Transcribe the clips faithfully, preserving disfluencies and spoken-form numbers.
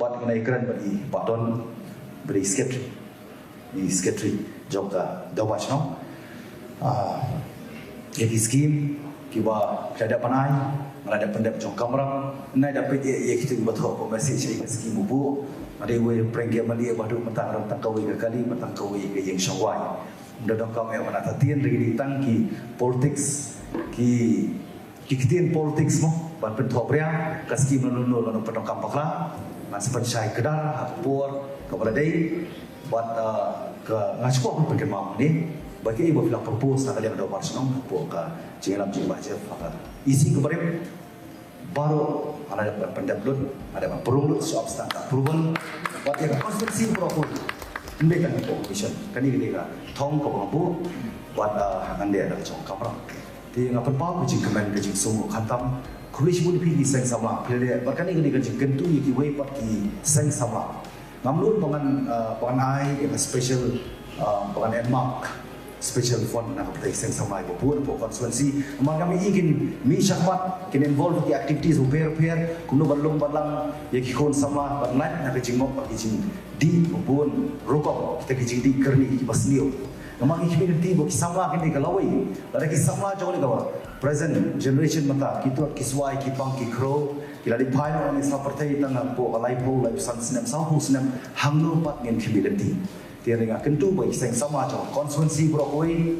Bad nga ïakren bad i Bah Don, bad i secretary, i secretary jong ka Dorbar Shnong. Ah, ïa ki skim kiba ki la dep ban ai, nga la dep pyndep jong kamram, nga la dep peit ïa kito kiba thoh ka message ïa ka skim u buh. Nga dei uwei pyrshah ki MLA ba haduh mynta nga don tang kawei ka kali, mynta tang kawei ka ïing shongwai. Ym da donkam ïa ban ïathuh ïa kine tang ki politics, ki ki ktien politics mo, ban pynthoh bria, ka skim lano lano lano pyndonkam bakla, ngan sa pynshai kdar ha ka por kaba la dei. Bad, ah, ka, nga sngewbha ban pynkynmaw ne, ba kiei ba phi la propose na ka liang Dorbar Shnong, hapoh ka jingïalam jong i Bah Jeff ha ka EC kaba rim, baroh nga la dep ban pyndep lut, nga la dep ban pynrung lut shuwa ban stad ka approval. Bad ïa ka constituency baroh kawei, ym dei tang hapoh commission, kane ka dei ka thong kaba nga buh, bad, ah, ngan leh da ka jong ka kamram. Te nga pynpaw ka jingkmen, ka jingsngewnguh khamtam. Khublei shibun ïa phi ki seng samla, phi la leh, bad kane ka dei ka jingkyntu ïa kiwei pat ki seng samla. Ngam nud ba ngan, ah, ba ngan ai ïa ka special, ah, ba ngan enmark special fund na ka bynta ki seng samla iba bun hapoh constituency. Namar ngam ïohi kin mih shakhmat, kin involve ki activities bapher bapher, kumno ban lum ban lang ïa ki khun samla, ban lait na ka jingmut bad ki jingdih ba bun rukom, kita ki jingdih kyrni kiba sniew. Namar ngi khmih lynti ba ki samla kine ki lawei, lada ki samla jong ngi kaba present generation mynta, ki tlot ki swai, ki pang ki khrew, ki la dei phai noh na ki sla pyrthei tang hapoh ka laiphew, laiphew san snem, sawphew snem, hangno pat ngin khmih lynti. Te nga kyntu ba ki seng samla jong constituency baroh kawei,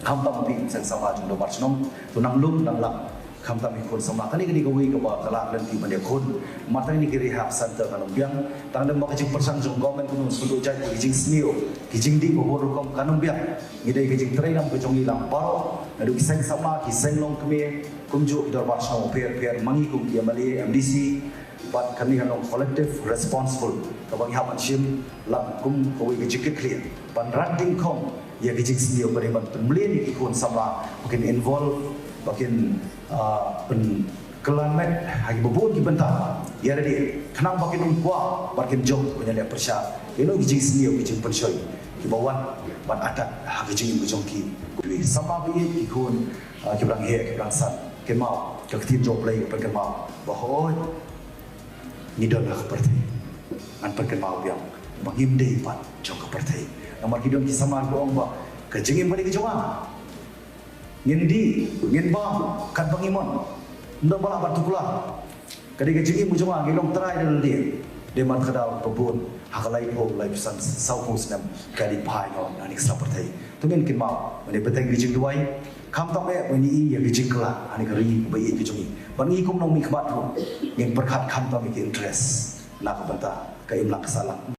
khamtam ki seng samla jong Dorbar Shnong, to nang lum nang lang. Khamtam ki khun samla, kane ka dei kawei kaba ka la lynti ban ïakhun. Namar tang kine ki rehab center kan ym biang, tang da ma ka jingpyrshang jong government kumno sngewthuh jait, ki jingsniew, ki jingdih ba bun rukom kan ym biang. Ngi dei ka jingtrei lang ka jong ngi lang baroh, naduh ki seng samla, ki seng longkmie, kumjuh ki Dorbar Shnong bapher bapher, ma ngi kum ki MLA, MDC, bad kane ka long collective responsible kaba ngi hap ban shim lang kum kawei ka jingkitkhlieh ban rat dyngkhong ïa ka jingsniew, ka dei ban pynmlien ïa ki khun samla ba kin involve, ba kin, ah, pynkylla met ha kiba bun ki bynta ïa lade, khnang ba kin ym kwah bad kin jop ban ïaleh pyrshah ïa kino ki jingsniew, ki jingpynshoi kiba wan ban attack ha ka jingim ka jong ki. Ki samla ba ïeit, ki khun, ah, kiba dang heh, kiba dang san, kynmaw ka ktien jong U Blei ka pynkynmaw ba hooid ngi don ha ka pyrthei. Ngan pynkynmaw biang ba ngim dei pat jong ka pyrthei. Namar ki don ki samla ba ong ba ka jingim ka dei ka jong nga. Ngin dih, ngin bam katba ngi mon. Ym don ba lah ban tuklar. Ka dei ka jingim ka jong nga, ngi long trai da lade. Dei namar ka daw ba bun ha ka laiphew, laiphew san, sawphew snem ka dei phai noh na kane ka sla pyrthei. To ngin kynmaw, ban ïa bteng ka jingduwai, khamtam eh ban ïa i ïa ka jingkylla ha kane ka ri ba ïeit ka jong ngi. Bad ngi kum nongmihkhmat ruh ngin pyrkhat khamtam ïa ki interest na ka bynta ka imlang ka sahlang.